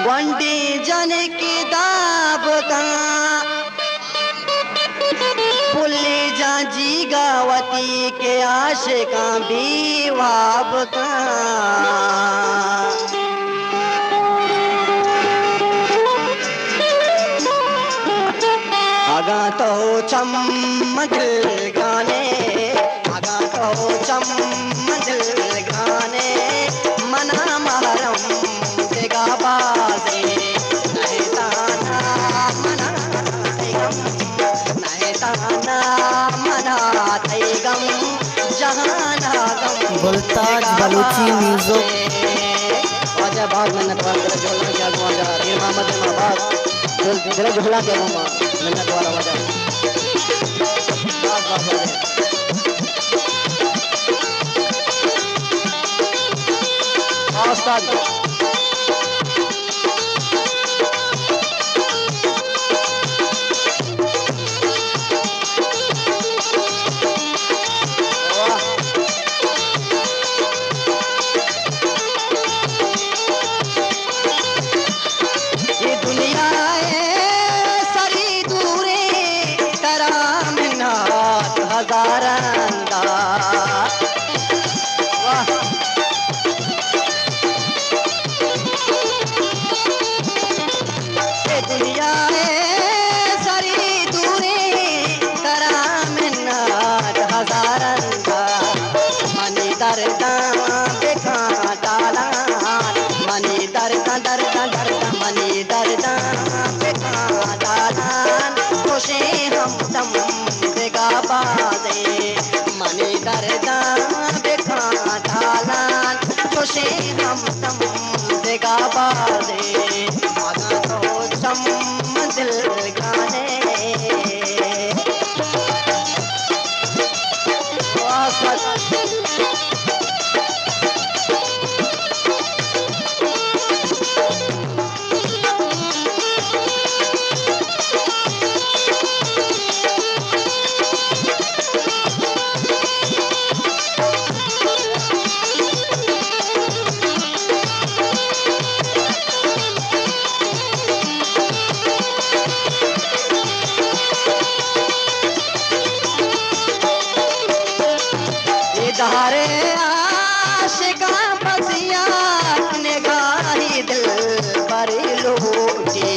ونڈیں جنک داب کن، پلی جان جیگا وتی کہ عاشقاں بے واب کن۔ اگاں تو چم دل گانے، اگاں تو چم دل گانے، منا محرم دگہ بازے، نہ تانا منا تئی غم، نہ تانا منا تئی غم، جہان غم گلتاج دگہ بلوچی بازے۔ میوزک۔ واجہ باز منت وار، دل جھولاں کیا گوں واجہ پیر محمد ما باز، دل، دل جھولاں کیا گوں ما منت وار واجہ۔ باز باز واجہ۔ استاد۔ اے دنیا ءِ سری دوریں، ترا منت ہزار اندا۔ واہ۔ اے دنیا ءِ سری دوریں، ترا منت ہزار اندا۔ منی درداں بکن ٹالان، منی درداں، درداں، درداں، منی درداں بکن ٹالان۔ خوشیں ہمدم دگہ بازے، منی درداں بکن ٹالان۔ خوشیں ہمدم دگہ بازے، اگاں تو چم دل گانے۔ واہ سر۔ ادارے عاشقاں بس یک نگاہی دلبر لوٹی۔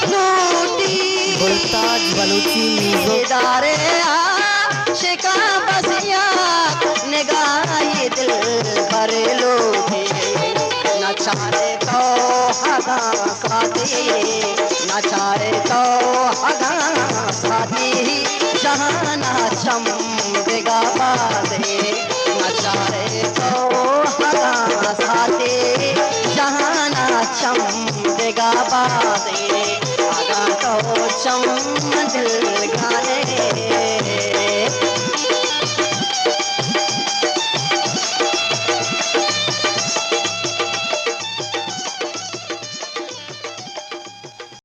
لوٹی۔ گلتاج بلوچی میوزک۔ ادارے عاشقاں بس یک نگاہی دلبر لوٹی۔ نہ چارے تو اگاں ساتی، نہ چارے تو اگاں ساتی، جہان ءَ چم دگہ بازے۔ نہ چارے تو اگاں ساتی، جہان ءَ چم دگہ بازے۔ اگاں تو چم دل گانے۔